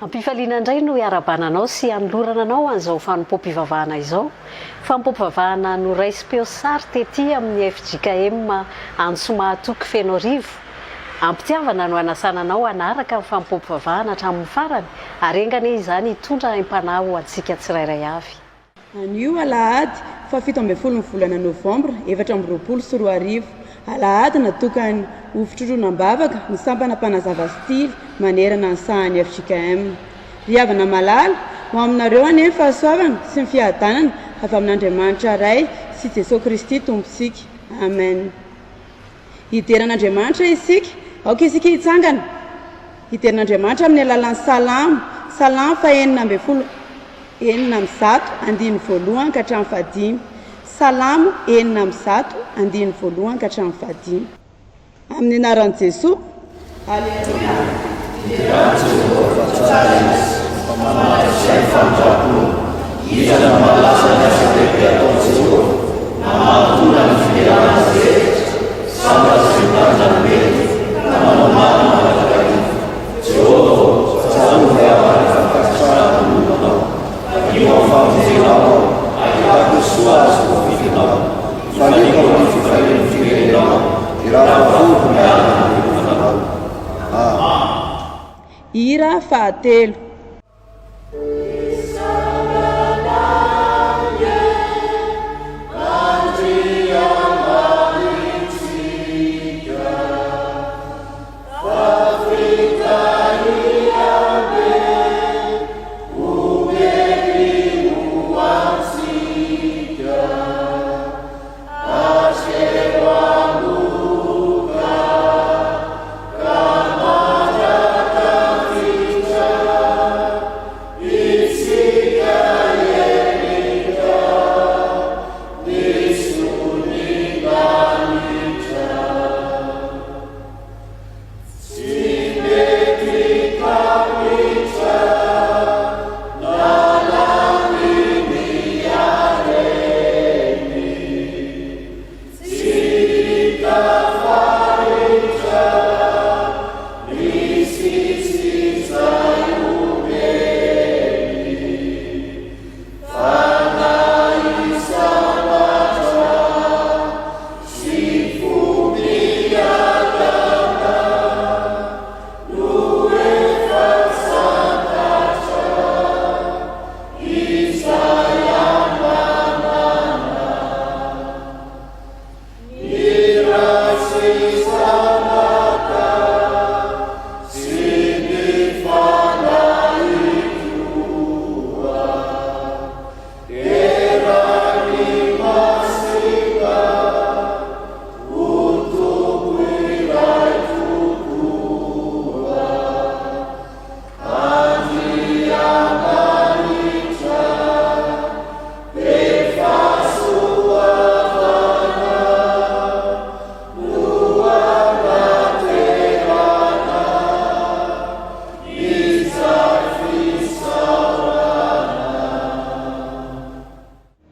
Am-pifaliana indray no iarahabana anao sy anolorana anao an'izao fanompoam-pivavahana izao. Fanompoam-pivavahana noraisim-peo sary tety amin'ny fjkm Antso Mahatoky Fenoarivo. Am-pitiavana no anasana anao hanaraka ny fanompoam-pivavahana hatramin'ny farany ary enga anie izany hitondra aim-panahy ho antsika tsirairay avy. Anio alahady faha-17 ny volana novambra 2024, alahady natokany ho fitrotroana am-bavaka ny sampana mpanazava stily manerana ny sahan'ny fjkm. Ry havana malala, ho aminareo anie ny fahasoavana sy ny fiadanana avy amin'Andriamanitra Ray sy Jesoa Kristy Tompontsika. Amen. Hidera an'Andriamanitra isika. Aoka isika hitsangana hidera an'Andriamanitra amin'ny alalan'ny Salamo, Salamo fahenina ambin'ny folo 106, andininy voalohany ka hatramin'ny fahadimy. Salamo 106, andininy voalohany ka hatramin'ny fahadimy. Amin'ny anaran'i Jesoa. Aleloia. Derao Jehovah fa tsara Izy, fa mandrakizay ny famindram-pony. Iza no mahalaza ny asa lehibe ataon'i Jehovah, na mahatonga ny fiderana azy rehetra? Sambatra izay mitandrina ny mety, ka manao marina mandrakariva. Jehovah ô, tsarovy aho ary fankasitrahako ny momba Anao. Vakio amin'ny famonjenao aho, ahitako ny soa azo voavidinao. Ifaliako amin'ny fifalian'ny firenenao, dia ravoravo miaraka amin'ny rovanao. Amen. Hira fahatelo.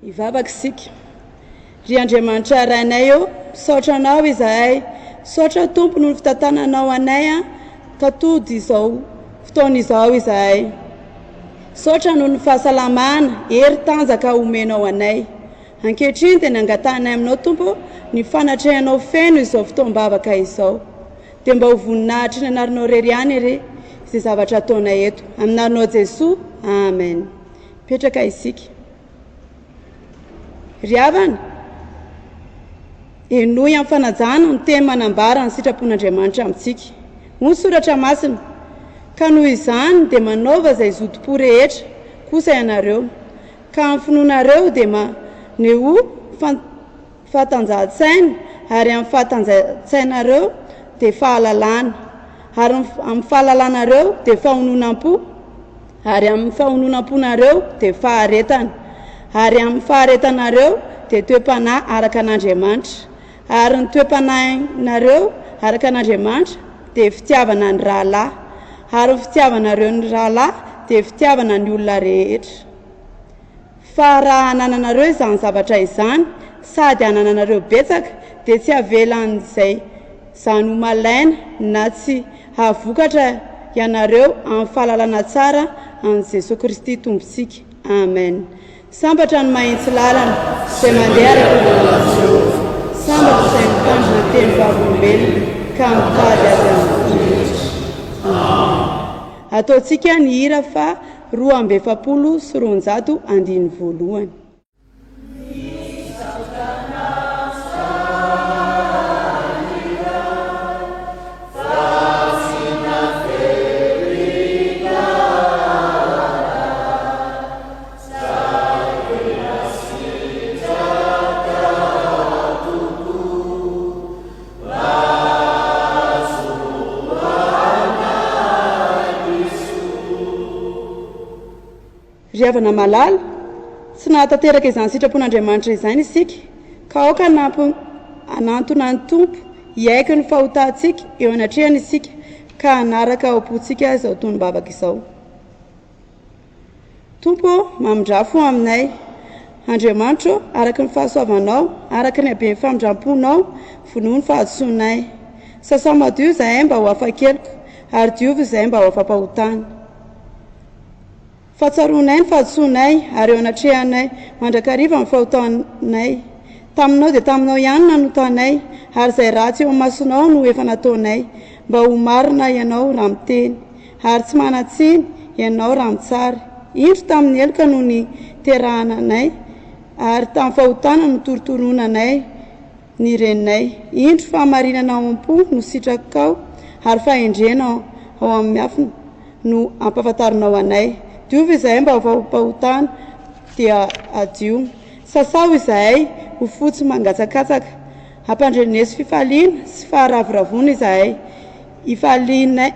Hivavaka isika. Ry Andriamanitra Rainay ô, misaotra Anao izahay. Misaotra Tompo noho ny fitantananao anay ka tody izao fotoana izao izahay. Misaotra noho ny fahasalamana, hery, tanjaka omenao anay. Ankehitriny dia ny angatahanay aminao Tompo ny fanatrehanao feno izao fotoam-bavaka izao. Dia mba ho voninahitry ny anaranao irery ihany ere izay zavatra ataonay eto. Amin'ny anaranao Jesoa. Amen. Mipetraka isika. Ry havana, henoy amin'ny fanajana ny teny manambara ny sitrapon'Andriamanitra amintsika. Hoy ny Soratra Masina, Ka noho izany dia manaova izay zotom-po rehetra kosa ianareo, ka amin'ny finoanareo dia manehoa fahatanjahan-tsaina, ary amin'ny fahatanjahan-tsainareo dia fahalalana, ary amin'ny fahalalanareo dia fahononam-po, Ary amin'ny fahononam-ponareo dia faharetana, ary amin'ny faharetanareo dia toe-panahy araka an'Andriamanitra, ary ny toe-panahinareo araka an'Andriamanitra dia fitiavana ny rahalahy, ary ny fitiavanareo ny rahalahy dia fitiavana ny olona rehetra. Fa raha anananareo izany zavatra izany, sady anananareo betsaka, dia tsy havelan'izay izany ho malaina na tsy hahavokatra. ianareo amin'ny fahalalana tsara an'i Jesoa Kristy Tompontsika. Amen. Sambatra ny mahitsy lalana, izay mandeha araka ny lalàn'i Jehovah. Sambatra izay mitandrina teny vavolombelona ka mitady azy amin'ny fo rehetra. Amen. Ataontsika ny hira faha 242 andininy voalohany. Ry havana malala, tsy nahatanteraka izany sitrapon'Andriamanitra izany isika, ka aoka hanantona ny Tompo hiaiky ny fahotantsika eo anatrehany isika ka hanaraka ao am-pontsika izao tonom-bavaka izao. Tompo ô, mamindrà fo aminay. Andriamanitra ô, araka ny fahasoavanao, araka ny haben'ny famindram-ponao, vonoy ny fahadisoanay. Sasao madio izahay mba ho afa-keloka, ary diovy izahay mba ho afa-pahotana. Fa tsaroanay ny fahadisoanay, ary eo anatrehanay mandrakariva ny fahotanay. Taminao dia taminao ihany no nanotanay, ary izay ratsy eo imasonao no efa nataonay, mba ho marina ianao raha miteny. Ary tsy manan-tsiny ianao raha mitsara. Indro tamin'ny heloka no niterahana anay, ary tamin'ny fahotana no torotoroana anay ny reninay. Indro fahamarinana ao am-po no sitrakao, ary fahendrena ao amin'ny miafina no ampahafantarinao anay. Diovy izahay mba ho fahotana, dia hadio. Sasao izahay ho fotsy mangatsakatsaka. Ampandreneso fifaliana sy faharavoravoana izahay. Ifalianay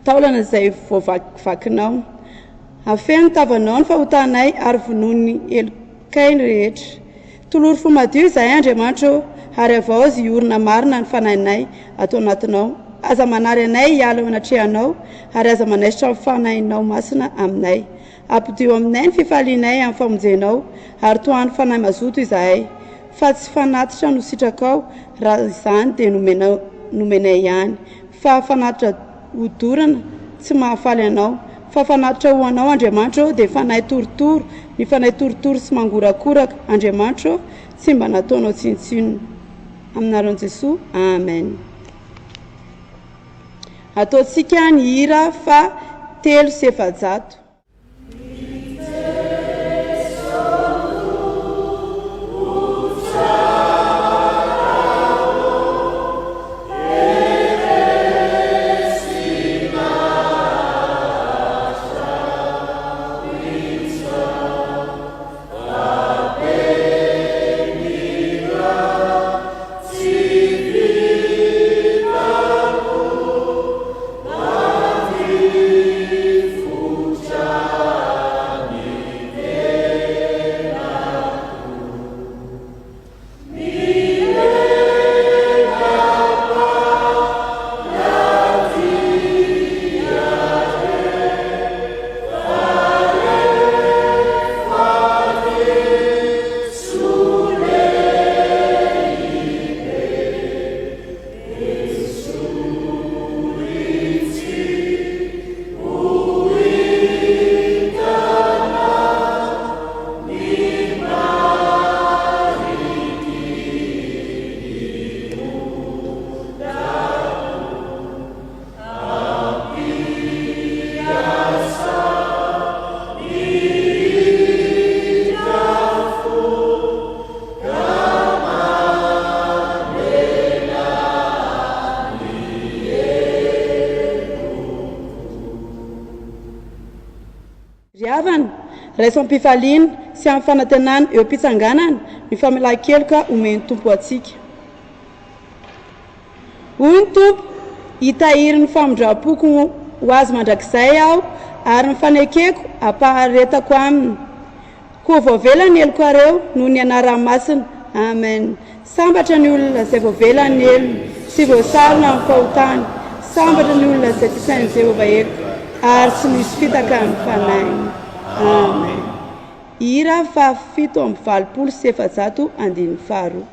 taolana izay voavakivakinao. Afeno ny tavanao ny fahotanay ary vonoy ny helokay rehetra. Tolory fo madio izahay, Andriamanitra ô, ary havaozy hiorina marina ny fanahinay ato anatinao. Aza manary anay hiala eo anatrehanao, ary aza manaisotra ny Fanahinao Masina aminay. Ampodio aminay ny fifalianay amin'ny famonjenao, ary tohano fanahy mazoto izahay. Fa tsy fanatitra no sitrakao, raha izany dia nomenao nomenay ihany. Fa fanatitra hodorana tsy mahafaly anao. Fa fanatitra ho anao, Andriamanitra ô, dia fanahy torotoro, ny fanahy torotoro sy mangorakoraka, Andriamanitra ô, tsy mba nataonao tsinontsinona. Amin'ny anaran'i Jesoa, Amen. Ataontsika ny hira faha 403. Ry havana, raiso am-pifaliana sy amin'ny fanantenana eo am-pitsanganana ny famelan-keloka omen'ny Tompo antsika. Hoy ny Tompo, Hitahiry ny famindram-poko ho azy mandrakizay Aho, ary ny fanekeko hampaharetako aminy. Koa voavela ny helokareo noho ny anarany masina. Amen. Sambatra ny olona izay voavela ny helony sy voasarona amin'ny fahotany. Sambatra ny olona izay tsy sain'i Jehovah heloka ary tsy misy fitaka ny fanahiny. Amen. Hira faha 487 andininy faharoa.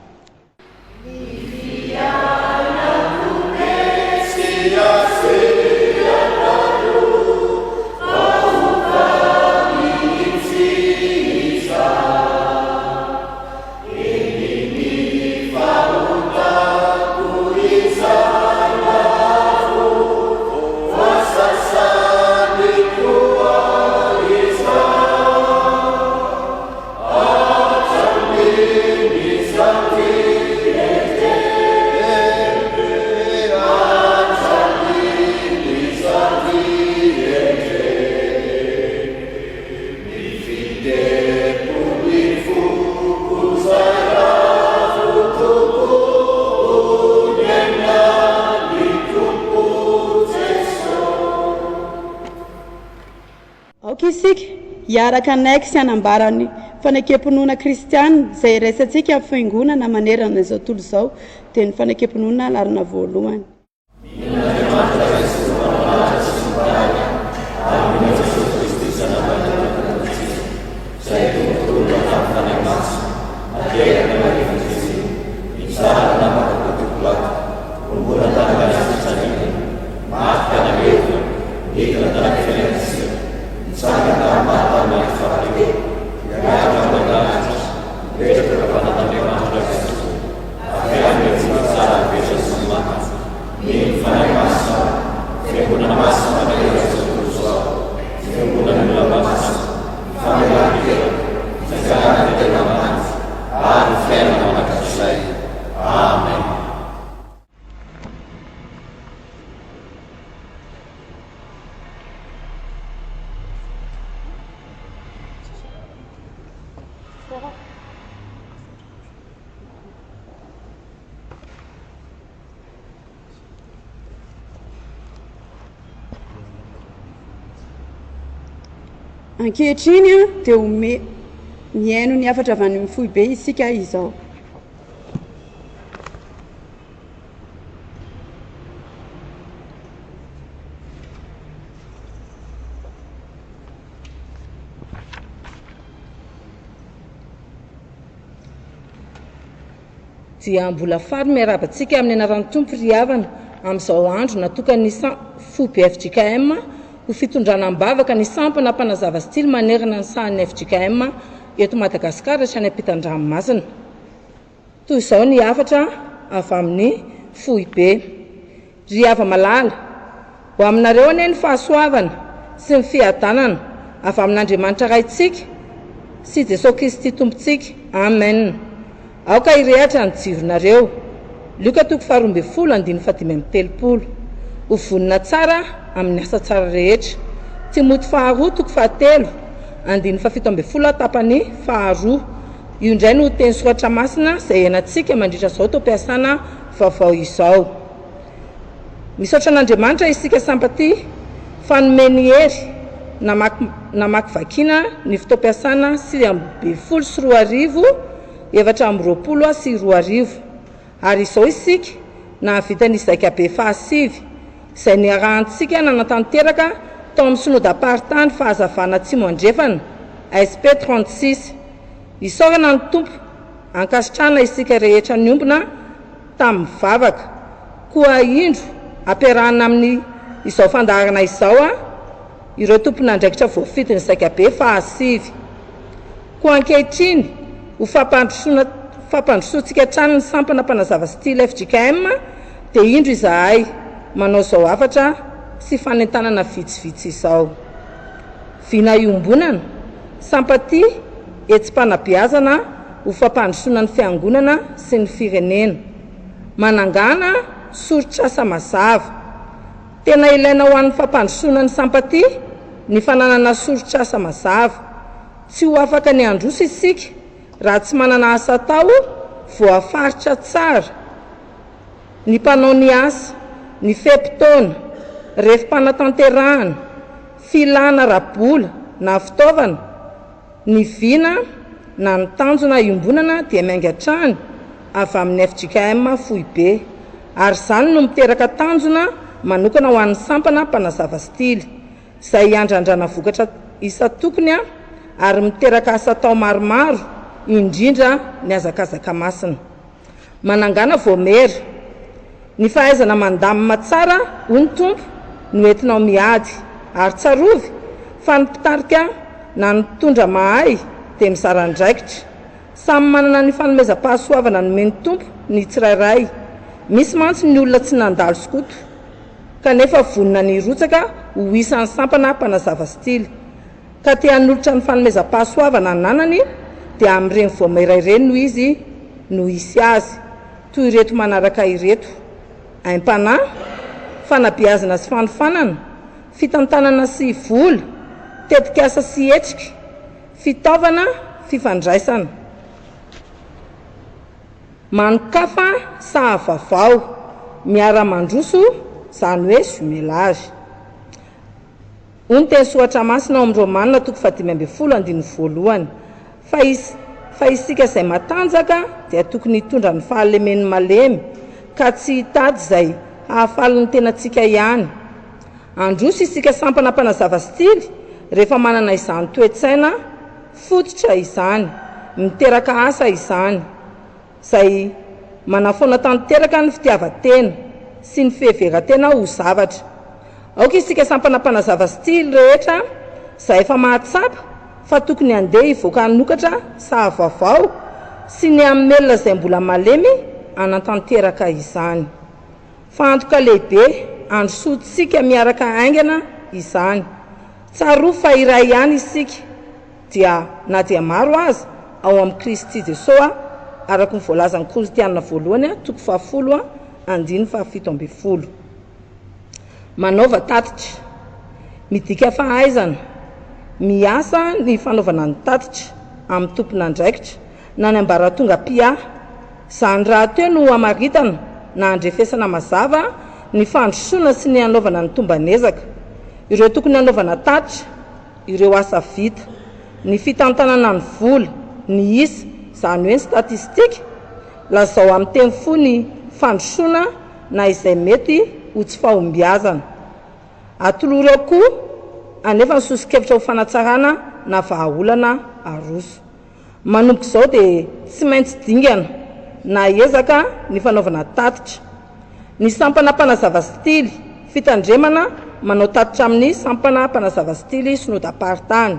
Aoka isika hiaraka hanaiky sy hanambara ny fanekem-pinoana kristiana izay iraisantsika amin'ny Fiangonana manerana izao tontolo izao, dia ny fanekem-pinoana laharana voalohany. Mino an'Andriamanitra Ray sy Tompon'Andriamanitra sy Mpahary ary mino an'i Jesoa Kristy Zanabahiny Tompontsika, izay notolorana tamin'ny Fanahy Masina, nateraka Maria Virjiny, nijaly namaka Pontio Pilato, romboana tamin'ny hazo fijaliana, maty ka nalevina, nidina tany Fiainantsika, nitsangana tamin'ny maty tamin'ny andro fahatelo, niakatra ho any an-danitra, mipetraka eo ankavanan'Andriamanitra Ray sy Tompo. Avy any dia tsy mitsara ny velona sy ny maty. Mino ny Fanahy Masina aho, Fiangonana masina manerana izao tontolo izao, Fiangonan'ny olona masina, ny famelan-keloka, ny fitsanganana ny tena maty, ary ny fiainana mandrakizay. Amen. Ankehitriny dia ome mihaino ny hafatra avy any amin'ny foibe isika izao. Dia mbola faly miarahaba antsika amin'ny anaran'ny Tompo ry havana amin'izao andro natokan'ny foibe fjkm ho fitondrana am-bavaka ny sampana mpanazava stily manerana ny sahan'ny fjkm eto Madagasikara sy any ampitan-dranomasina. Toy izao ny hafatra avy amin'ny foibe. Ry hava-malala, ho aminareo anie ny fahasoavana sy ny fiadanana avy amin'Andriamanitra Raintsika sy Jesoa Kristy Tompontsika. Amen. Aoka hirehatra ny jironareo. Lioka toko faharoambinifolo andininy fahadimy amby telopolo. Ho vonona tsara amin'ny asa tsara rehetra. Timoty faharoa toko fahatelo andininy fahafito ambinifolo tapany faharoa. Io indray no teny soratra masina izay iainantsika mandritra izao taom-piasana vaovao izao. Misaotra an'Andriamanitra isika Sampatia fa nomeny hery namaky namakivakiana ny fotoam-piasana 2019 2024 ary izao isika nahavita ny zaikabe fahasivy izay niarahantsika nanatanteraka tao amin'ny Synodam-paritany Fahazavana Atsimo Andrefana, SP 36. Isaorana ny Tompo, ankasitrahana isika rehetra niombona tamin'ny vavaka. Koa indro ampiarahana amin'ny izao fandaharana izao ireo tompon'andraikitra voafidin'ny zaikabe fahasivy. Koa ankehitriny, ho fampandrosoana fampandrosoantsika hatrany ny sampana mpanazava style fjkm dia indro izahay manao izao hafatra sy fanentanana vitsivitsy izao. Vina iombonana, Sampatia, hetsi-panabeazana ho fampandrosoana ny fiangonana sy ny firenena. Manangàna soritr'asa mazava. Tena ilaina ho an'ny fampandrosoana ny Sampatia ny fananana soritr'asa mazava. Tsy ho afaka ny handroso isika raha tsy manana asa atao voafaritra tsara. Ny mpanao ny asa, ny fe-potoana, refim-panatanterahana, filana ara-bola na fitaovana, ny vina na ny tanjona iombonana dia miainga hatrany avy amin'ny fjkm foibe. Ary izany no miteraka tanjona manokana ho an'ny sampana mpanazava stily. izay hiandrandrana vokatra isan-tokony ary miteraka asa atao maromaro, indrindra ny hazakazaka masina. Manangàna voamera. Ny fahaizana mandamina tsara, hoy ny Tompo, no entinao miady. Ary tsarovy fa ny mpitarika na ny mpitondra mahay dia mizara andraikitra. Samy manana ny fanomezam-pahasoavana nomen'ny Tompo ny tsirairay. Misy mantsy ny olona tsy nandalo skoto. kanefa vonona ny hirotsaka ho isan'ny sampana mpanazava stily, ka te hanolotra ny fanomezam-pahasoavana ananany, dia amin'ireny vaomiera ireny no izy no hisy azy, toy ireto manaraka ireto, aim-panahy, fanabeazana sy fanofanana, fitantanana sy vola, tetikasa sy hetsika, fitaovana, fifandraisana. Manokafa saha vaovao, miara-mandroso, izany hoe jumelage. Hoy ny teny soratra masina ao amin'ny Romana toko fahadimy ambin'ny folo andininy voalohany, Fa is, fa isika izay matanjaka dia tokony hitondra ny fahalemen'ny malemy, ka tsy hitady izay hahafaly ny tenantsika ihany. Handroso isika sampana mpanazava stily rehefa manana izany toe-tsaina fototra izany. Miteraka asa izany. Izay manafoana tanteraka ny fitiavan-tena sy ny fiheveran-tena ho zavatra. Aoka isika sampana mpanazava stily rehetra izay efa mahatsapa fa tokony handeha hivoaka hanokatra saha vaovao sy ny hamelona izay mbola malemy hanatanteraka izany. Fa antoka lehibe handrosoantsika miaraka haingana izany. Tsarovy fa iray ihany isika dia na dia maro aza ao amin'i Kristy Jesoa araka ny voalazan'ny Korintiana voalohany toko fahafolo andininy fahafito ambin'ny folo. Manaova tatitra. Midika fahaizana miasa ny fanaovana ny tatitra amin'ny tompon'andraikitra na ny ambaratonga mpiahy. Izany rahateo no hamaritana na handrefesana mazava ny fandrosoana sy ny hanaovana ny tomban'ezaka. Ireo tokony hanaovana tatitra, ireo asa vita, ny fitantanana ny vola, ny isa, izany hoe ny statistika, lazao amin'ny teny fohy ny fandrosoana na izay mety ho tsy fahombiazana. Atolory ao koa anefa ny soso-kevitra ho fanatsarana na vahaolana aroso. Manomboka izao dia tsy maintsy dingana na ezaka ny fanaovana tatitra. Ny sampana mpanazava stily fitandremana manao tatitra amin'ny sampana mpanazava stily synodam-paritany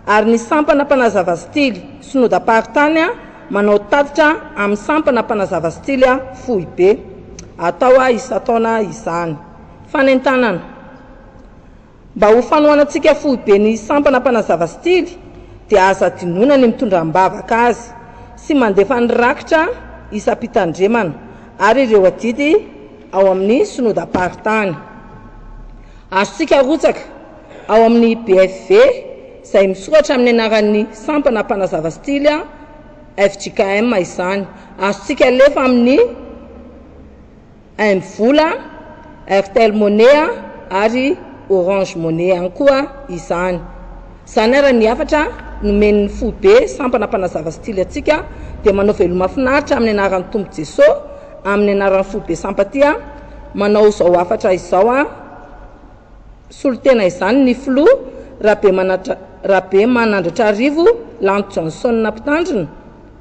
ary ny sampana mpanazava stily synodam-paritany manao tatitra amin'ny sampana mpanazava stily foibe. Atao isan-taona izany. Fanentanana. Mba ho fanohanantsika foibe ny sampana mpanazava stily dia aza adinoina ny mitondra am-bavaka azy sy mandefa ny rakitra isam-pitandremana ary ireo adidy ao amin'ny synodam-paritany. Azontsika arotsaka ao amin'ny BFV izay misoratra amin'ny anaran'ny sampana mpanazava stily fjkm izany. Azontsika alefa amin'ny. MVola, Airtel Money ary Orange Money ihany koa izany. Izany ary ny hafatra nomen'ny foibe sampana mpanazava stily antsika dia manao veloma finaritra amin'ny anaran'ny Tompo Jesoa, amin'ny anaran'ny foibe sampatia manao izao hafatra izao aho. Solontena izany ny filoha Rabemanandratrarivo Lanto Johnson mpitandrina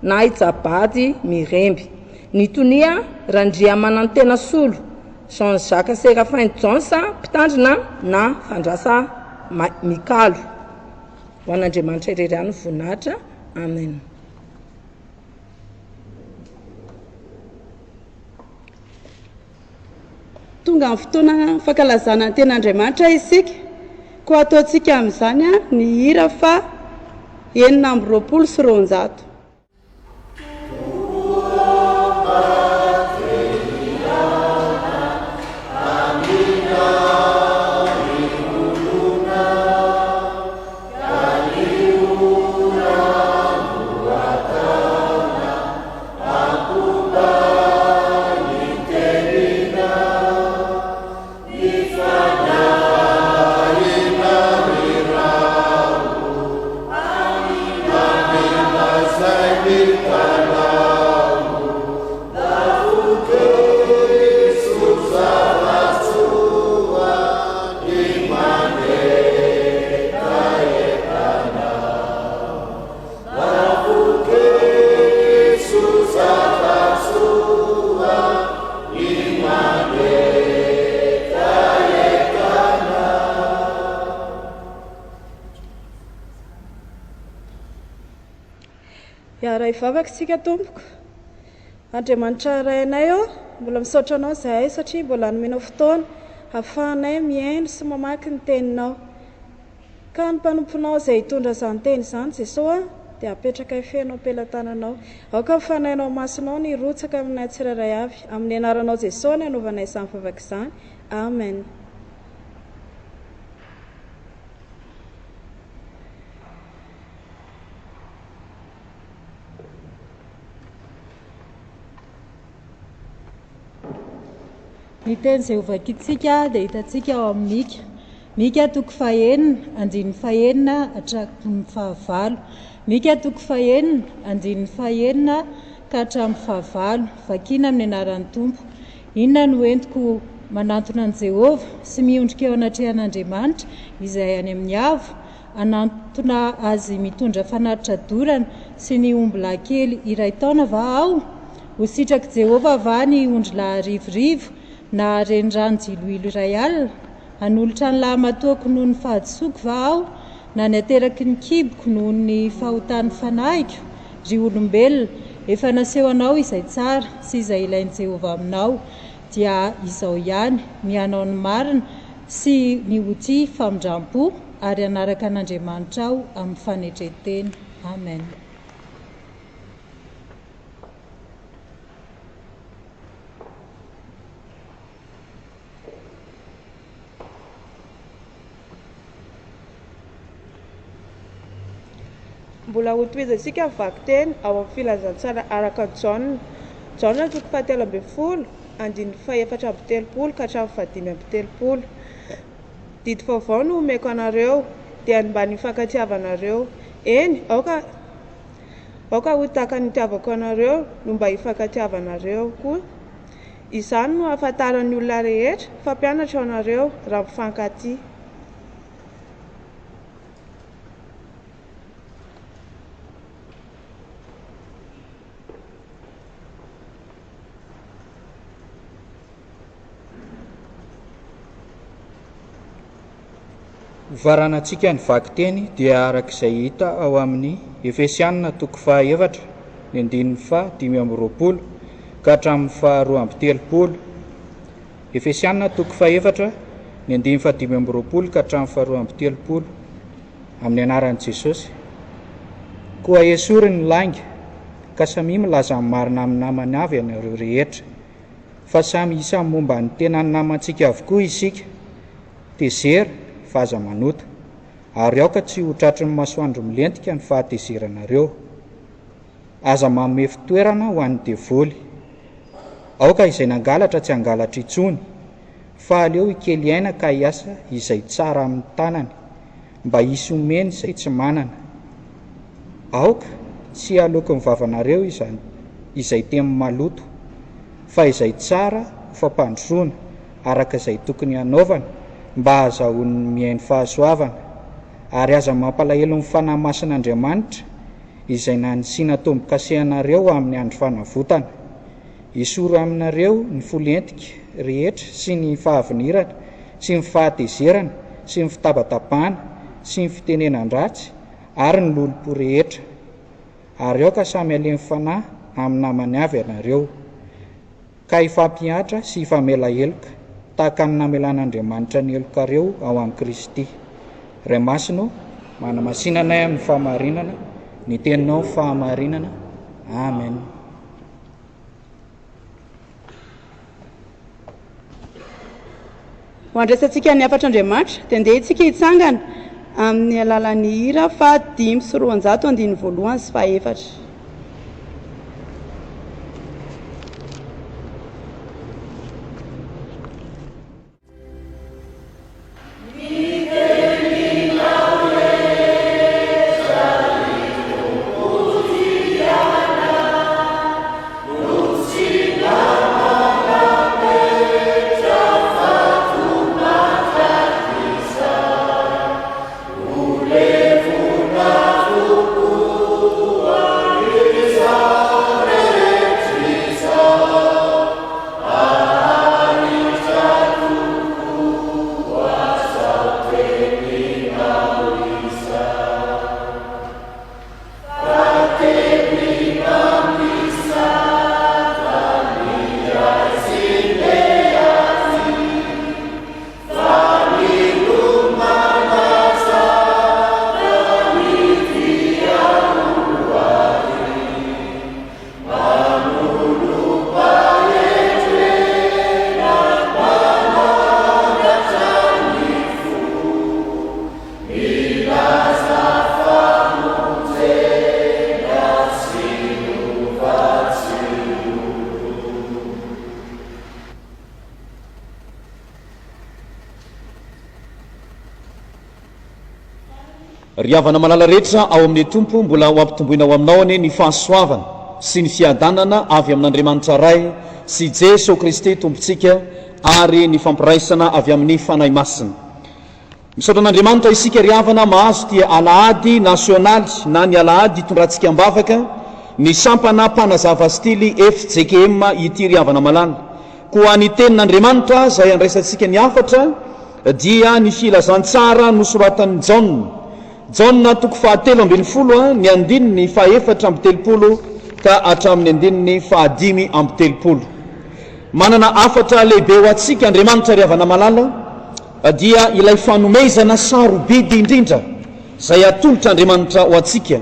na i Jabady Miremby. Ny tonia Randriamanantena Solo Jean Jacques Seraphin Jones mpitandrina na Fandrasa Mikalo. Ho an'Andriamanitra irery ihany ny voninahitra. Amen. Tonga amin'ny fotoana fankalazana ny Tenin'Andriamanitra isika, koa ataontsika amin'izany ny hira faha 226. Hiara-hivavaka isika tompoko. Andriamanitra Rainay ô, mbola misaotra Anao izahay satria mbola nomenao fotoana hahafahanay mihaino sy mamaky ny Teninao. Ka ny mpanomponao izay hitondra izany teny izany Jesoa a! dia apetrakay feno am-pelatananao. Aoka ny Fanahinao Masinao no hirotsaka aminay tsirairay avy. Amin'ny anaranao Jesosy no anaovanay izany vavaka izany. Amen. Ny teny izay hovakintsika dia hitantsika ao amin'ny Mika. Mika toko fahenina, andininy fahenina hatramin'ny fahavalo. Mika toko fahenina, andininy fahenina ka hatramin'ny fahavalo. Vakina amin'ny anaran'ny Tompo. Inona no entiko manantona an'i Jehovah sy miondrika eo anatrehan'Andriamanitra izay any amin'ny avo? Hanantona azy mitondra fanatitra dorana sy ny ombilahy kely iray taona va aho? Ho sitrak'i Jehovah va ny ondrilahy arivorivo na renirano jiloilo iray alina? Hanolotra ny lahimatoako noho ny fahadisoako va aho, na ny ateraky ny kiboko noho ny fahotan'ny fanahiko? Ry olombelona, efa naseho anao izay tsara sy izay ilain'i Jehovah aminao, dia izao ihany, ny hanao ny marina sy ny ho tia famindram-po ary hanaraka an'Andriamanitrao amin'ny fanetren-tena. Amen. Mbola hotohizantsika ny vakiteny ao amin'ny Filazantsara araka an'i Jaona. Jaona toko fahatelo ambin'ny folo, andininy fahefatra amby telopolo ka hatramin'ny fahadimy amby telopolo. Didy vaovao no omeko anareo, dia ny mba nifankatiavanareo. Eny, aoka aoka ho tahaka ny nitiavako anareo no mba hifankatiavanareo koa. Izany no ahafantaran'ny olona rehetra fa mpianatro ianareo, raha mifankatia. Hofaranantsika ny vakiteny dia araka izay hita ao amin'ny Efesianina toko fahaefatra, ny andininy faha 25 ka hatramin'ny faha 32. Efesianina toko fahefatra, ny andininy faha 25 ka hatramin'ny faha 32. Amin'ny anaran'i Jesosy. Koa esory ny lainga, ka samia milaza ny marina amin'ny namany avy ianareo rehetra. Fa samy isan'ny momba ny tenan'ny namantsika avokoa isika. Tezera, fa aza manota. Ary aoka tsy ho tratry ny masoandro milentika ny fahatezeranareo. Aza manome fitoerana ho an'ny devoly. Aoka izay nangalatra tsy hangalatra intsony, fa aleo hikely aina ka hiasa izay tsara amin'ny tanany, mba hisy homeny izay tsy manana. Aoka tsy haloaky ny vavanareo izany izay teny maloto, fa izay tsara ho fampandrosoana, araka izay tokony hanaovana, mba hahazahoan'ny mihaino fahasoavana. Ary aza mampalahelo ny Fanahy Masin'Andriamanitra, izay nanisiana tombo-kase anareo amin'ny andro fanavotana. Esory aminareo ny fo lentika rehetra sy ny fahavinirana sy ny fahatezerana sy ny fitabatabana sy ny fitenenan-dratsy ary ny lolompo rehetra. Ary aoka samy halemy fanahy amin'ny namany avy ianareo, ka hifampihatra sy hifamela heloka, tahaka ny namelan'Andriamanitra ny helokareo ao amin'i Kristy. Ray Masina ô, manamasina anay amin'ny fahamarinana, ny Teninao ny fahamarinana. Amen. Ho andraisantsika ny hafatr'Andriamanitra, dia ndeha isika hitsangana amin'ny alalan'ny hira faha 205 andininy voalohany sy fahefatra. Ry havana malala rehetra ao amin'ny Tompo, mbola ho ampitomboina ho aminao anie ny fahasoavana sy ny fiadanana avy amin'Andriamanitra Ray sy Jeso Kristy Tompontsika ary ny fampiraisana avy amin'ny Fanahy Masina. Misaotra an'Andriamanitra isika ry havana mahazo ity alahady nasionaly na ny alahady hitondrantsika am-bavaka ny sampana mpanazava stily fjkm ity ry havana malala. Koa ny tenin'Andriamanitra izay andraisantsika ny hafatra dia ny filazantsara nosoratan'i Jaona. Jaona toko fahatelo ambinifolo ny andininy fahaefatra amby telopolo ka hatramin'ny andininy fahadimy amby telopolo. Manana hafatra lehibe ho antsika Andriamanitra ry havana malala dia ilay fanomezana sarobidy indrindra izay atolotr'Andriamanitra ho antsika.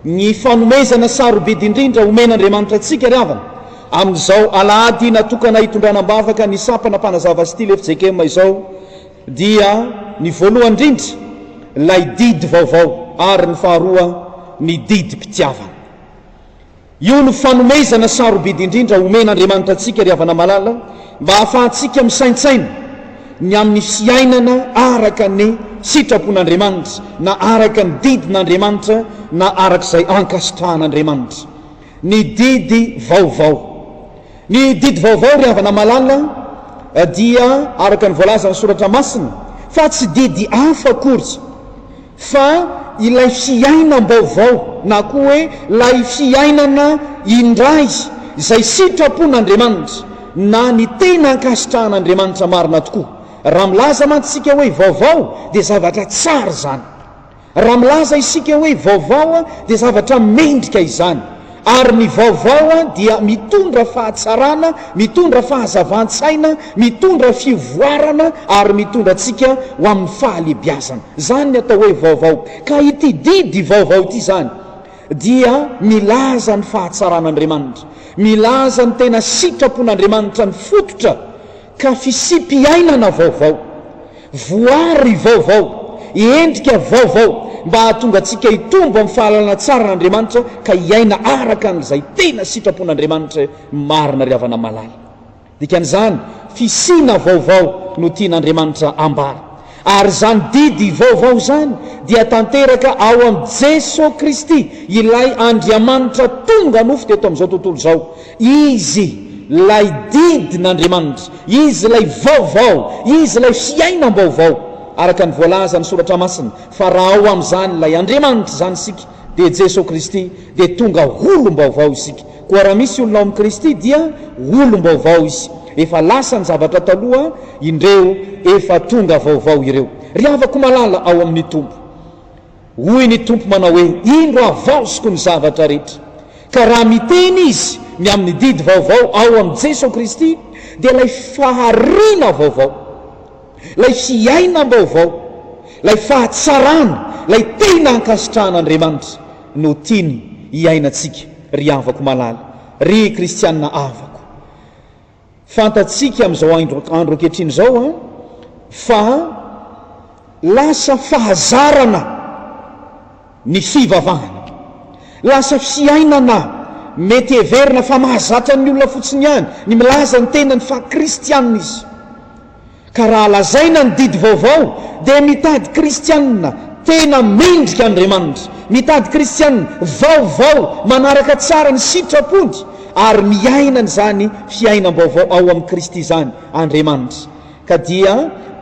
Ny fanomezana sarobidy indrindra omen'Andriamanitra antsika ry havana amin'izao alahady natokana hitondrana am-bavaka ny sampana mpanazava style fjkm izao dia ny voalohany indrindra ilay didy vaovao ary ny faharoa ny didim-pitiavana. Io no fanomezana sarobidy indrindra omen'Andriamanitra antsika ry havana malala mba hahafahantsika misaintsaina ny amin'ny fiainana araka ny sitrapon'Andriamanitra na araka ny didin'Andriamanitra na araka izay ankasitrahan'Andriamanitra. Ny didy vaovao. Ny didy vaovao ry havana malala dia araka ny voalazan'ny Soratra Masina fa tsy didy hafa akory fa ilay fiainam-baovao na koa hoe ilay fiainana indray izay sitrapon'Andriamanitra na ny tena ankasitrahan'Andriamanitra marina tokoa. Raha milaza mantsy isika hoe vaovao dia zavatra tsara izany. Raha milaza isika hoe vaovao dia zavatra mendrika izany. Ary ny vaovao dia mitondra fahatsarana, mitondra fahazavan-tsaina, mitondra fivoarana ary mitondra antsika ho amin'ny fahalebiazana. Izany ny atao hoe vaovao. Ka ity didy vaovao ity izany dia milaza ny fahatsaran'Andriamanitra, milaza ny tena sitrapon'Andriamanitra ny fototra Ka fisiam-piainana vaovao, voary vaovao, endrika vaovao mba hahatonga antsika hitombo amin'ny fahalalana tsara an'Andriamanitra ka hiaina araka an'izay tena sitrapon'Andriamanitra marina ry havana malala. Dikan'izany, fisiana vaovao no tian'Andriamanitra ambara. Ary izany didy vaovao izany dia tanteraka ao amin'i Jeso Kristy, ilay Andriamanitra tonga nofo teto amin'izao tontolo izao. Izy ilay didin'Andriamanitra, Izy ilay vaovao, Izy ilay fiainam-baovao, araka ny voalazan'ny Soratra Masina, fa raha ao amin'izany ilay Andriamanitra izany isika, dia Jeso Kristy, dia tonga olom-baovao isika. Koa raha misy olona ao amin'i Kristy dia olom-baovao izy. Efa lasa ny zavatra taloha, indreo efa tonga vaovao ireo. Ry havako malala ao amin'ny Tompo, hoy ny Tompo manao hoe, Indro havaoziko ny zavatra rehetra. Ka raha miteny Izy ny amin'ny didy vaovao ao amin'i Jeso Kristy, dia ilay fahariana vaovao, ilay fiainam-baovao, ilay fahatsarana, ilay tena ankasitrahan'Andriamanitra no tiany hiainantsika, ry havako malala, ry kristiana havako. Fantatsika amin'izao andro ankehitriny izao fa lasa fahazarana ny fivavahana. Lasa fiainana mety heverina fa mahazatra ny olona fotsiny ihany ny milaza ny tenany fa kristiana izy. Ka raha lazaina ny didy vaovao dia mitady kristianina tena mendrika Andriamanitra, mitady kristianina vaovao manaraka tsara ny sitrapony ary miaina an'izany fiainam-baovao ao amin'i Kristy izany Andriamanitra. Ka dia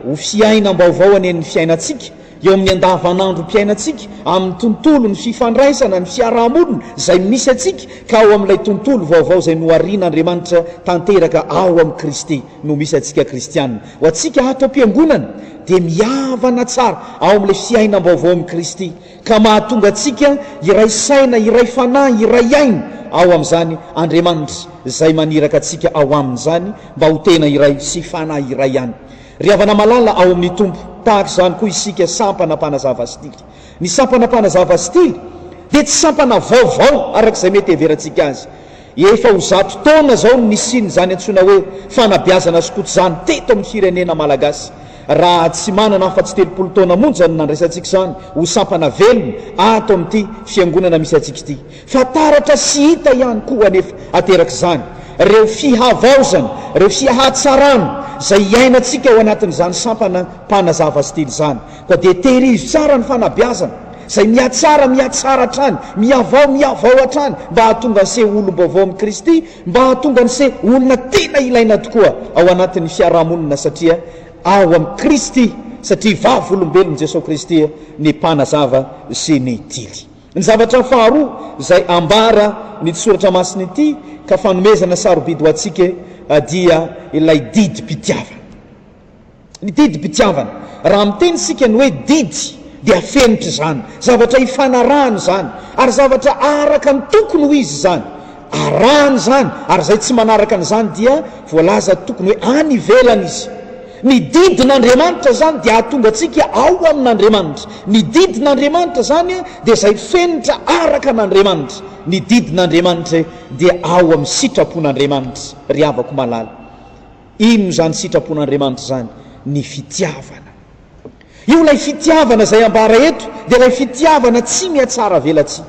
ho fiainam-baovao anie ny fiainantsika eo amin'ny andavanandrom-piainantsika, amin'ny tontolon'ny fifandraisana, ny fiarahamonina izay misy antsika, ka ao amin'ilay tontolo vaovao izay noharian'Andriamanitra tanteraka ao amin'i Kristy no misy antsika kristiana. Ho antsika ato am-piangonana dia mihavana tsara ao amin'ilay fiainam-baovao amin'i Kristy, ka mahatonga antsika hiray saina, hiray fanahy, hiray aina ao amin'izany Andriamanitra izay maniraka antsika ao aminy izany mba ho tena iray sy fanahy iray ihany. Ry havana malala ao amin'ny Tompo, tahaka izany koa isika sampana mpanazava stily. Ny sampana mpanazava stily dia tsy sampana vaovao araka izay mety heverantsika azy. Efa ho zato taona izao no nisian'izany antsoina hoe fanabeazana skoto izany teto amin'ny firenena malagasy. Raha tsy manana afa-tsy 30 taona monja no nandraisantsika izany ho sampana velona ato amin'ity fiangonana misy antsika ity. Fa taratra sy hita ihany koa anefa aterak'izany ireo fihavaozana, ireo fihatsarana izay iainantsika ao anatin'izany sampana mpanazava stily izany. Koa dia tehirizo tsara ny fanabeazana. Izay mihatsara, mihatsara hatrany, mihavao, mihavao hatrany, mba hahatonga an'se ho olom-baovao amin'i Kristy, mba hahatonga an'se ho olona tena ilaina tokoa ao anatin'ny fiarahamonina satria ao amin'i Kristy, satria vavolombelon'i Jesoa Kristy ny mpanazava sy ny tily. Ny zavatra faharoa izay ambara ny soratra masina ity ka fanomezana sarobidy ho antsika dia ilay didim-pitiavana. Ny didim-pitiavana. Raha miteny isika ny hoe didy dia fenitra izany, zavatra ifanarahana izany, ary zavatra araka ny tokony ho izy izany. Arahana izany, ary izay tsy manaraka an'izany dia voalaza tokony hoe any ivelany izy. Ny didin'Andriamanitra izany dia hahatonga antsika ao amin'Andriamanitra. Ny didin'Andriamanitra izany dia izay fenitra araka an'Andriamanitra. Ny didin'Andriamanitra dia ao amin'ny sitrapon'Andriamanitra, ry havako malala. Inona izany sitrapon'Andriamanitra izany? Ny fitiavana. Io ilay fitiavana izay ambara eto dia ilay fitiavana tsy mihatsara velatsihy,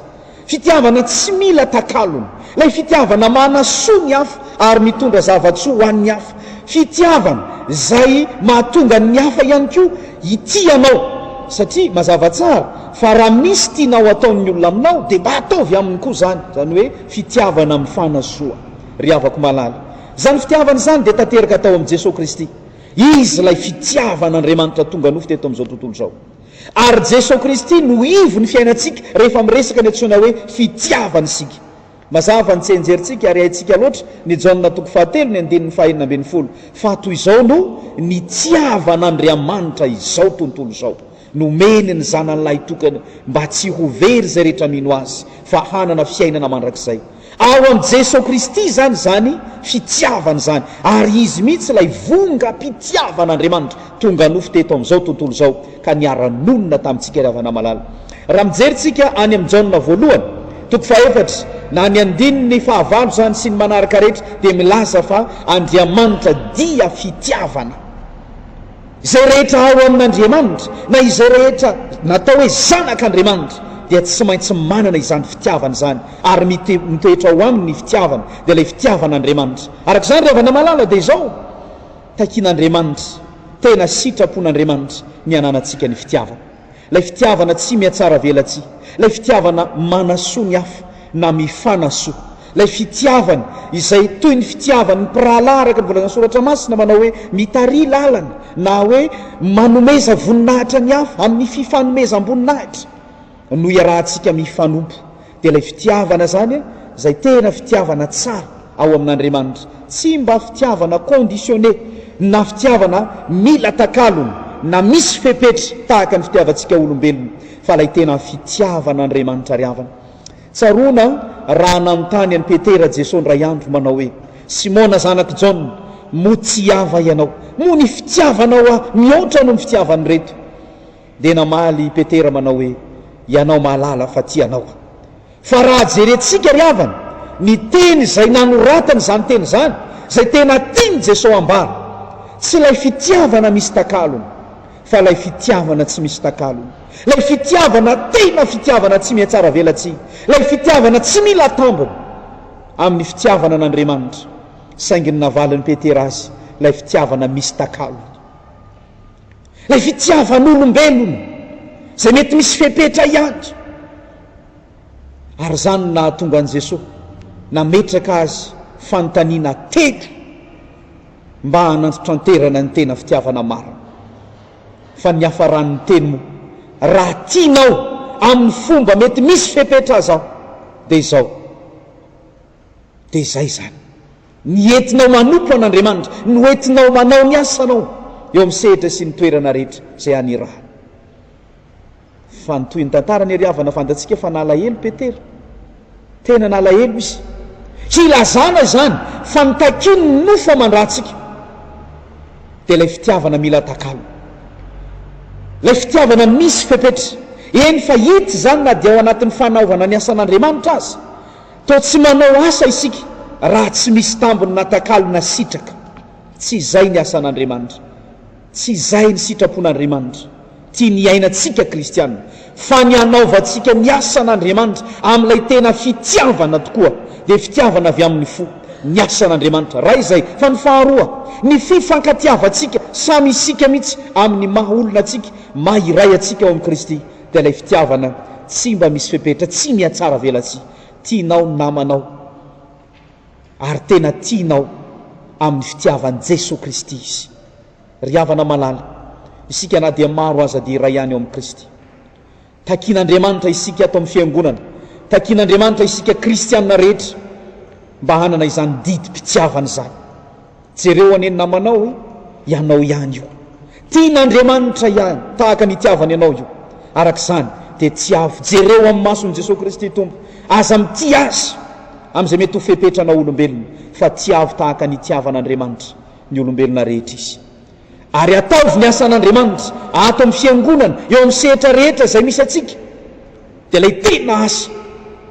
fitiavana tsy mila takalony, ilay fitiavana manasoa ny hafa ary mitondra zava-tsoa ho an'ny hafa, fitiavana izay mahatonga ny hafa ihany koa hitia anao, satria mazava tsara fa raha misy tianao ataon'ny olona aminao dia mba ataovy aminy koa izany, izany hoe fitiavana mifanasoa. Ry havako malala, izany fitiavana izany dia tanteraka tao amin'i Jesoa Kristy. Izy ilay fitiavan'Andriamanitra tonga nofo teto amin'izao tontolo izao. Ary Jesoa Kristy no ivon'ny fiainantsika rehefa miresaka ny antsoina hoe fitiavana isika. Mazava ny tsianjerintsika ary haintsika loatra ny Jaona toko fahatelo ny andininy faha-16 fa toy izao no nitiavan'Andriamanitra izao tontolo izao, nomeny ny Zanany lahitokana mba tsy ho very izay rehetra mino Azy fa hanana fiainana mandrakizay. Ao amin'i Jesoa Kristy izany izany fitiavana izany, ary Izy mihitsy ilay vongam-pitiavan'Andriamanitra tonga nofo teto amin'izao tontolo izao ka niara-nonina tamintsika ry havana malala. Raha mijery tsika any amin'i Jaona voalohany, toko fahefatra, na ny andininy fahavalo izany sy ny manaraka rehetra dia milaza fa Andriamanitra dia fitiavana. Izay rehetra ao amin'Andriamanitra, na izay rehetra natao hoe zanak'Andriamanitra, dia tsy maintsy manana izany fitiavana izany, ary mitoetra ao aminy ny fitiavana, dia ilay fitiavan'Andriamanitra. Araka izany, ry havana malala, dia izao, takian'Andriamanitra, tena sitrapon'Andriamanitra ny hananantsika ny fitiavana. Ilay fitiavana tsy mihatsaravelatsihy, ilay fitiavana manasoa ny hafa na mifanasoa, ilay fitiavana izay toy ny fitiavan'ny mpirahalahy araka ny voalazan'ny Soratra Masina manao hoe mitariha lalana na hoe manomeza voninahitra ny hafa amin'ny fifanomezam-boninahitra no iarahantsika mifanompo. Dia ilay fitiavana izany izay tena fitiavana tsara ao amin'Andriamanitra, tsy mba fitiavana conditionné na fitiavana mila takalony na misy fepetra tahaka ny fitiavantsika olombelona fa ilay tena fitiavan'Andriamanitra ry havana. Tsaroana raha nanontany an'i Petera Jesoa indray andro manao hoe, Simona zanak'i Jaona, moa tia va ianao? Moa ny fitiavanao Ahy mihoatra noho ny fitiavan'ireto? Dia namaly i Petera manao hoe, Ianao mahalala fa tia Anao aho. Fa raha jerentsika ry havana, ny teny izay nanoratany izany teny izany, izay tena tian'i Jesoa ambara, tsy ilay fitiavana misy takalony, fa ilay fitiavana tsy misy takalony, ilay fitiavana tena fitiavana tsy mihatsaravelatsihy, ilay fitiavana tsy mila tambiny amin'ny fitiavana an'Andriamanitra, saingy ny navalin'i Petera azy, ilay fitiavana misy takalony. Ilay fitiavan'olombelona izay mety misy fepetra ihany. Ary izany no nahatonga an'i Jesoa nametraka azy fanontaniana telo mba hanantitranterana ny tena fitiavana marina. Fa ny niafaran'ny teny moa, raha tianao amin'ny fomba mety misy fepetra aza aho, dia izao, Dia izay izany. Ny entinao manompo an'Andriamanitra, no entinao manao ny asanao eo amin'ny sehatra sy ny toerana rehetra izay anirahany. Fa ny tohin'ny tantara anie ry havana fantatsika fa nalahelo Petera. Tena nalahelo izy. Hilazana izany fa ny takian'ny nofo aman-drantsika dia ilay fitiavana mila takalo. Ilay fitiavana misy fepetra. Eny fa hita izany na dia ao anatin'ny fanaovana ny asan'Andriamanitra aza. Toa tsy manao asa isika raha tsy misy tambiny na takalo na sitraka. Tsy izay ny asan'Andriamanitra. Tsy izay ny sitrapon'Andriamanitra. Tiany hiainantsika kristiana. Fa ny hanaovantsika ny asan'Andriamanitra amin'ilay tena fitiavana tokoa, dia fitiavana avy amin'ny fo, ny asan'Andriamanitra. Ray izay. Fa ny faharoa, ny fifankatiavantsika samy isika mihitsy amin'ny maha olona antsika, maha iray antsika ao amin'i Kristy. Dia ilay fitiavana tsy mba misy fepetra, tsy mihatsara velatsihy. Tianao ny namanao ary tena tianao amin'ny fitiavan'i Jesoa Kristy izy. Ry havana malala, isika na dia maro aza dia iray ihany ao amin'i Kristy. Takian'Andriamanitra isika ato amin'ny Fiangonana, takian'Andriamanitra isika kristiana rehetra mba hanana izany didim-pitiavana izany. Jereo anie ny namanao e, ianao ihany io. Tian'Andriamanitra ihany tahaka ny itiavany anao io. Araka izany dia tiavo, jereo amin'ny mason'i Jesoa Kristy Tompo. Aza mitia Azy amin'izay mety ho fepetranao olombelona fa tiavo tahaka ny itiavan'Andriamanitra ny olombelona rehetra Izy. Ary ataovy ny asan'Andriamanitra ato amin'ny Fiangonana, eo amin'ny sehatra rehetra izay misy antsika, dia ilay tena asa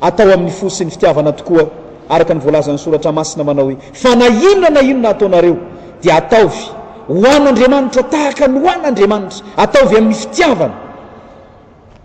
atao amin'ny fo sy ny fitiavana tokoa, araka ny voalazan'ny Soratra Masina manao hoe, Fa na inona na inona ataonareo, dia ataovy ho an'Andriamanitra tahaka ny ho an'Andriamanitra, ataovy amin'ny fitiavana.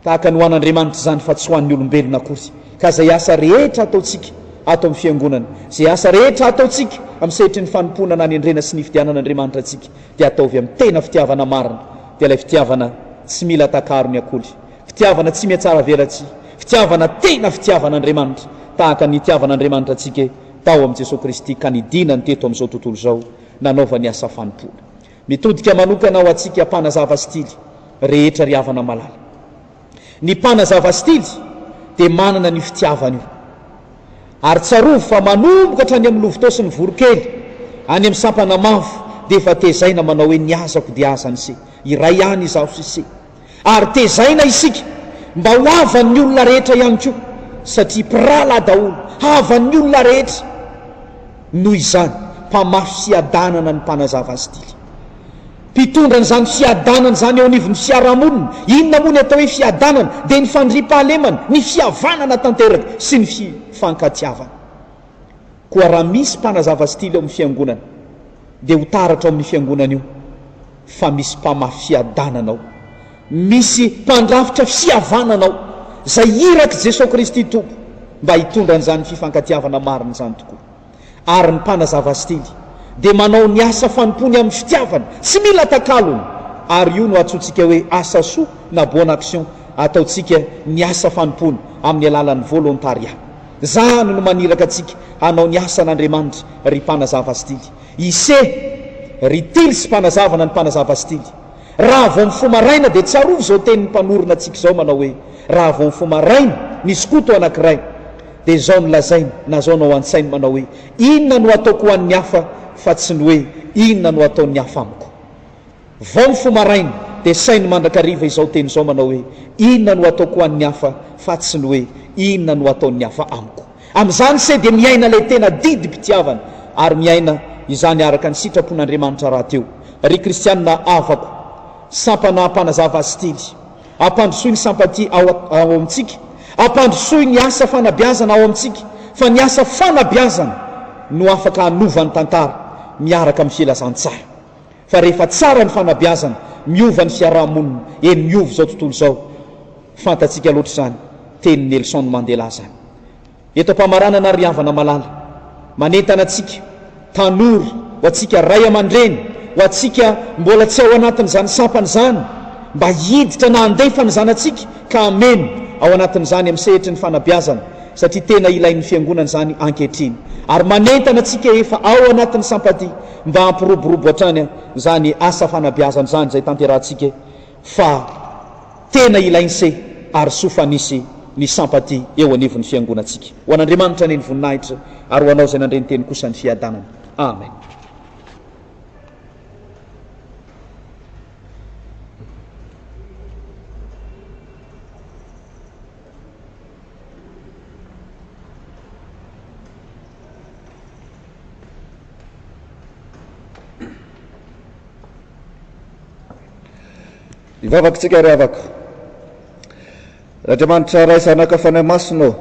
Tahaka ny ho an'Andriamanitra izany fa tsy ho an'ny olombelona akory. Ka izay asa rehetra ataontsika ato amin'ny Fiangonana, izay asa rehetra ataontsika amin'ny sehatry ny fanompoana nanendrena sy nifidianan'Andriamanitra antsika dia ataovy amin'ny tena fitiavana marina, dia ilay fitiavana tsy mila takarony akory, fitiavana tsy mihatsaravelatsihy, fitiavana tena fitiavan'Andriamanitra, tahaka ny nitiavan'Andriamanitra antsika tao amin'i Jesoa Kristy ka nidinany teto amin'izao tontolo izao nanaovany asa fanompoana. Mitodika manokana ho antsika mpanazava stily rehetra ry havana malala. Ny mpanazava stily dia manana an'io fitiavana io. Ary tsarovy fa manomboka hatrany amin'ny lovitao sy ny voronkely, any amin'ny sampana mavo dia efa tezaina manao hoe ny azako dia azan'i se. Iray ihany izaho sy se. Ary tezaina isika mba ho havan'ny olona rehetra ihany koa satria mpirahalahy daholo, havan'ny olona rehetra. Noho izany, mpamafy fiadanana ny mpanazava stily. Mpitondra an'izany fiadanana izany eo anivon'ny fiarahamonina. Inona moa ny atao hoe fiadanana? Dia ny fandriampahalemana, ny fihavanana tanteraka sy ny fifankatiavana. Koa raha misy mpanazava stily ao amin'ny fiangonana, dia ho taratra ao amin'ny fiangonana io fa misy mpamafy fiadanana ao, misy mpandrafitra fihavanana ao, izay irak'i Jesoa Kristy Tompo mba hitondra an'izany fifankatiavana marina izany tokoa. Ary ny mpanazava stily dia manao ny asa fanompoany amin'ny fitiavana, tsy mila takalony, ary io no antsointsika hoe asa soa na bonne action, ataontsika ny asa fanompoana amin'ny alalan'ny volontariat. Izany no maniraka antsika hanao ny asan'Andriamanitra, ry mpanazava stily. Ise, ry tily sy mpanazava na ny mpanazava stily. Raha vao mifoha maraina dia tsarovy izao tenin'ny mpanorina antsika izao manao hoe, raha vao mifoha maraina ny skoto anankiray dia izao no lazainy na izao no ao an-tsainy manao hoe, inona no ataoko ho an'ny hafa fa tsy ny hoe, inona no ataon'ny hafa amiko. Vao mifoha maraina dia saino mandrakariva izao teny izao manao hoe, Inona no ataoko ho an'ny hafa fa tsy ny hoe, Inona no ataon'ny hafa amiko. Amin'izany se dia miaina ilay tena didim-pitiavana ary miaina izany araka ny sitrapon'Andriamanitra rahateo. Ry kristianina havako, sampana mpanazava stily, ampandrosoy ny sampatia ao ao amintsika, ampandrosoy ny asa fanabeazana ao amintsika fa ny asa fanabeazana no afaka hanova ny tantara miaraka amin'ny filazantsara. Fa rehefa tsara ny fanabeazana, miova ny fiaraha-monina, eny miova izao tontolo izao. Fantatsika loatra izany tenin'i Nelson Mandela izany. Eto am-pamaranana ry havana malala, manentana antsika tanora, ho antsika ray aman-dreny, ho antsika mbola tsy ao anatin'izany sampana izany, mba hiditra na handefa ny zanatsika ka hameno ao anatin'izany amin'ny sehatry ny fanabeazana, satria tena ilain'ny Fiangonana izany ankehitriny. Ary manentana antsika efa ao anatin'ny sampadia mba hampiroborobo hatrany izany asa fanabeazana izany izay tanterahantsika fa tena ilainse ary soa fa nisy ny sampadia eo anivon'ny Fiangonantsika. Ho an'Andriamanitra anie ny voninahitra ary ho anao izay nandre ny teny kosa ny fiadanana. Amen. Hivavaka isika ry havako. Andriamanitra Ray Zanaka Fanahy Masina ô,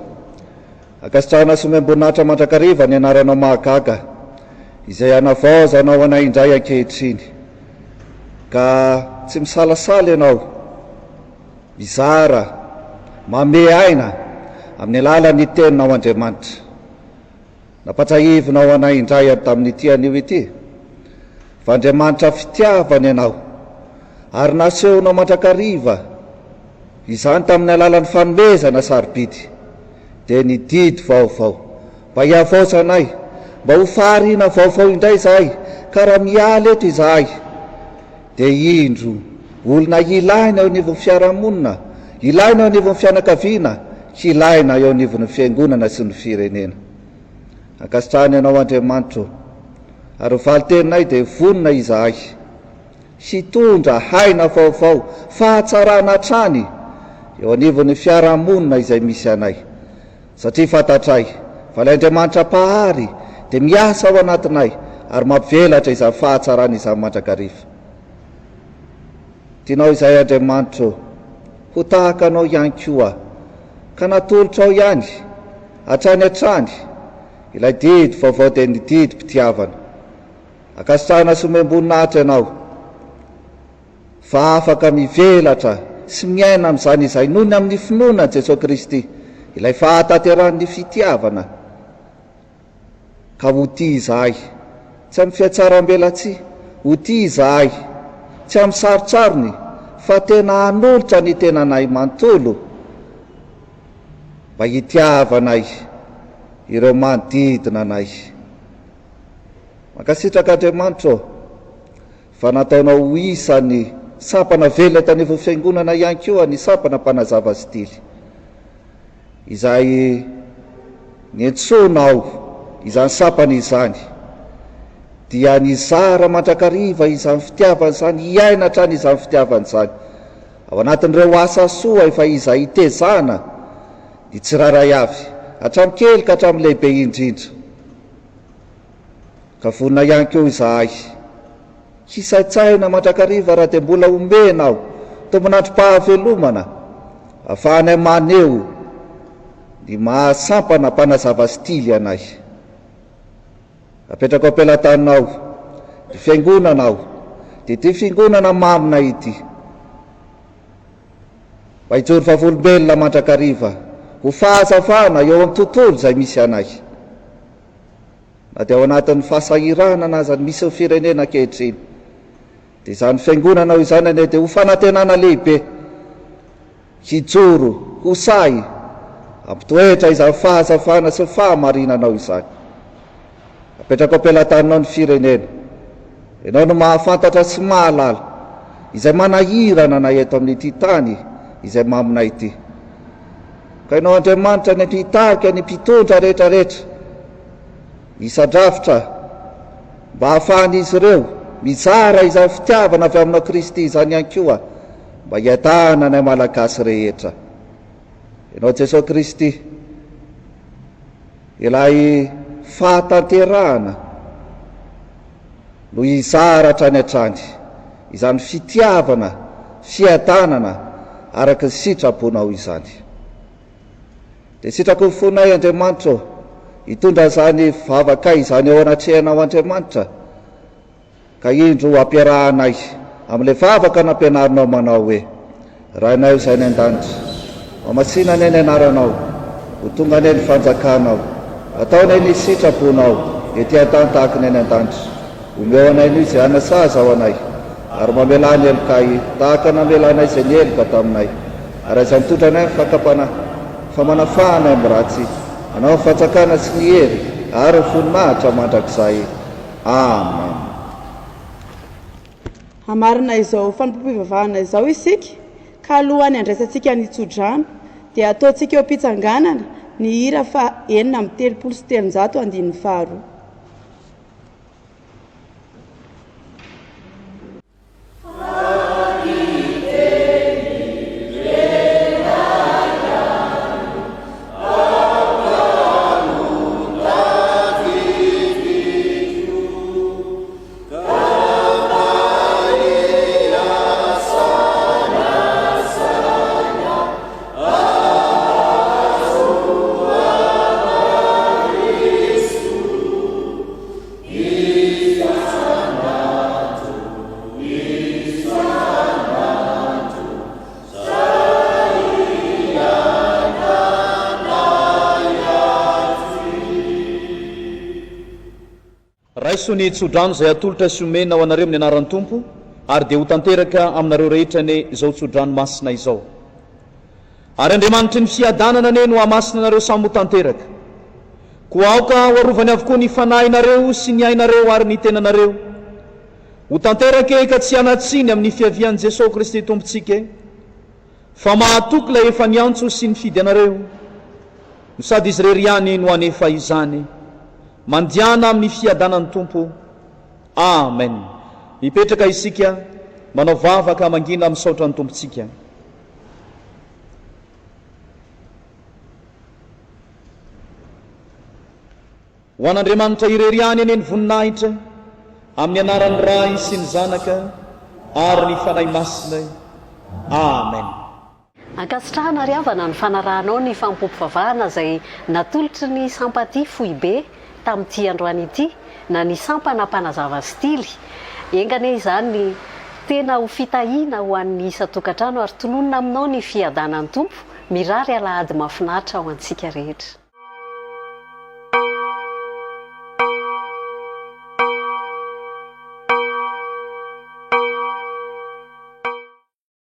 ankasitrahana sy omem-boninahitra mandrakariva ny anaranao mahagaga izay anavaozanao anay indray ankehitriny. Ka tsy misalasala ianao mizara, mamehy aina amin'ny alalan'ny teninao Andriamanitra. Nampatsiahivinao anay indray ary tamin'ity anio ity fa Andriamanitra fitiavana Ianao ary nasehonao mandrakariva. Izany tamin'ny alalan'ny fanomezana sarobidy, dia ny didy vaovao, mba hihavaozanay, mba ho fahariana vaovao indray izahay, ka raha miala eto izahay, dia indro olona ilaina eo anivon'ny fiarahamonina, ilaina eo anivon'ny fianakaviana, hilaina eo anivon'ny fiangonana sy ny firenena. Ankasitrahana Ianao Andriamanitra ô, ary ho valin-teninay dia vonona izahay hitondra haina vaovao, fahatsarana hatrany eo anivon'ny fiarahamonina izay misy anay, satria fantatray fa ilay Andriamanitra Mpahary dia miasa ao anatinay ary mampivelatra izany fahatsarana izany mandrakariva. Tianao izahay Andriamanitra ô, ho tahaka Anao ihany koa, ka natolotrao ihany, hatrany hatrany, ilay didy vaovao dia ny didim-pitiavana. Ankasitrahana sy omem-boninahitra Ianao, fa afaka mivelatra sy miaina amin'izany izahay noho ny amin'ny finoana an'i Jesoa Kristy, ilay fahatanterahan'ny fitiavana. Ka ho tia izahay, tsy amin'ny fihatsarambelatsihy, ho tia izahay, tsy amin'ny sarotsarony, fa tena hanolotra ny tenanay manontolo mba hitiavanay ireo manodidina anay. Mankasitraka Andriamanitra ô, fa nataonao ho isan'ny sampana velona eto anivon'ny Fiangonana ihany koa ny sampana mpanazava sy tily. Izay niantsoanao izany sampana izany, dia nizara mandrakariva izany fitiavana izany, hiaina hatrany izany fitiavana izany. Ao anatin'ireo asa soa efa izay itezana ny tsirairay avy, hatramin'ny kely ka hatramin'ny lehibe indrindra. Ka vonona ihany koa izahay hisaintsaina mandrakariva raha dia mbola omenao tombon'androm-pahavelomana ahafahanay maneho ny maha sampana mpanazava stily anay. Apetrako am-pelatanao ny fiangonanao, dia ity fiangonana maminay ity, mba hijoro vavolombelona mandrakariva ho fahazavana eo amin'ny tontolo izay misy anay. Na dia ao anatin'ny fahasahiranana aza ny misy ny firenena ankehitriny, dia izany fiangonanao izany anie dia ho fanantenana lehibe hijoro ho sahy hampitoetra izany fahazavana sy fahamarinanao izany. Apetrako am-pelatananao ny firenena. Ianao no mahafantatra sy mahalala izay manahirana anay eto amin'ity tany izay maminay ity. Ka Ianao Andriamanitra ny mpitarika ny mpitondra rehetra rehetra isan-drafitra mba hahafahan'izy ireo mizara izany fitiavana avy aminao Kristy izany ihany koa mba hiadahana anay Malagasy rehetra. Ianao Jesoa Kristy ilay fahatanterahana no hizara hatrany hatrany izany fitiavana, fiadanana araka ny sitraponao izany. Dia sitrako ny fonay Andriamanitra ô, hitondra izany vavakay izany eo anatrehanao Andriamanitra, Ka indro ampiarahanay amin'ilay vavaka nampianarinao manao hoe, Rainay izay any an-danitra, Mamasina anie ny anaranao, ho tonga anie ny fanjakanao, atao anie ny sitraponao ety an-tany tahaka ny any an-danitra. Omeo anay anio izay hanasazy ao anay, ary mamelà ny helokay tahaka ny namelanay izay niheloka taminay, ary aza mitondra anay amin'ny fakam-panahy, fa manafaha anay amin'ny ratsy. Anao ny fanjakana sy ny hery ary ny voninahitra mandrakizay. Amen. Hamarina izao fanompoam-pivavahana izao isika, ka alohan'ny handraisantsika ny tsodrano, dia ataontsika eo am-pitsanganana ny hira faha 336 andininy faharoa. Raiso ny tsodrano izay atolotra sy omena ho anareo amin'ny anaran'ny Tompo, ary dia ho tanteraka aminareo rehetra anie izao tsodrano masina izao. Ary Andriamanitry ny fiadanana anie no hahamasina anareo samy ho tanteraka. Koa aoka ho arovany avokoa ny fanahinareo sy ny ainareo ary ny tenanareo. Ho tanteraka e ka tsy hanan-tsiny amin'ny fiavian'i Jesoa Kristy Tompontsika e. Fa mahatoky ilay efa niantso sy nifidy anareo, no sady Izy irery ihany no hanefa izany. Mandiana amin'ny fiadanan'ny Tompo. Amen. Mipetraka isika, manao vavaka mangina misaotra ny Tompontsika. Ho an'Andriamanitra irery ihany anie ny voninahitra, amin'ny anaran'ny Ray sy ny Zanaka ary ny Fanahy Masina. Amen. Ankasitrahana ry havana ny fanarahanao ny fanompoam-pivavahana izay natolotry ny Sampati foibe tamin'ity androany ity na ny sampana mpanazava stily. Enga anie izany tena ho fitahiana ho an'ny isan-tokantrano ary tononina aminao ny fiadanan'ny Tompo. Mirary alahady mahafinaritra ho antsika rehetra.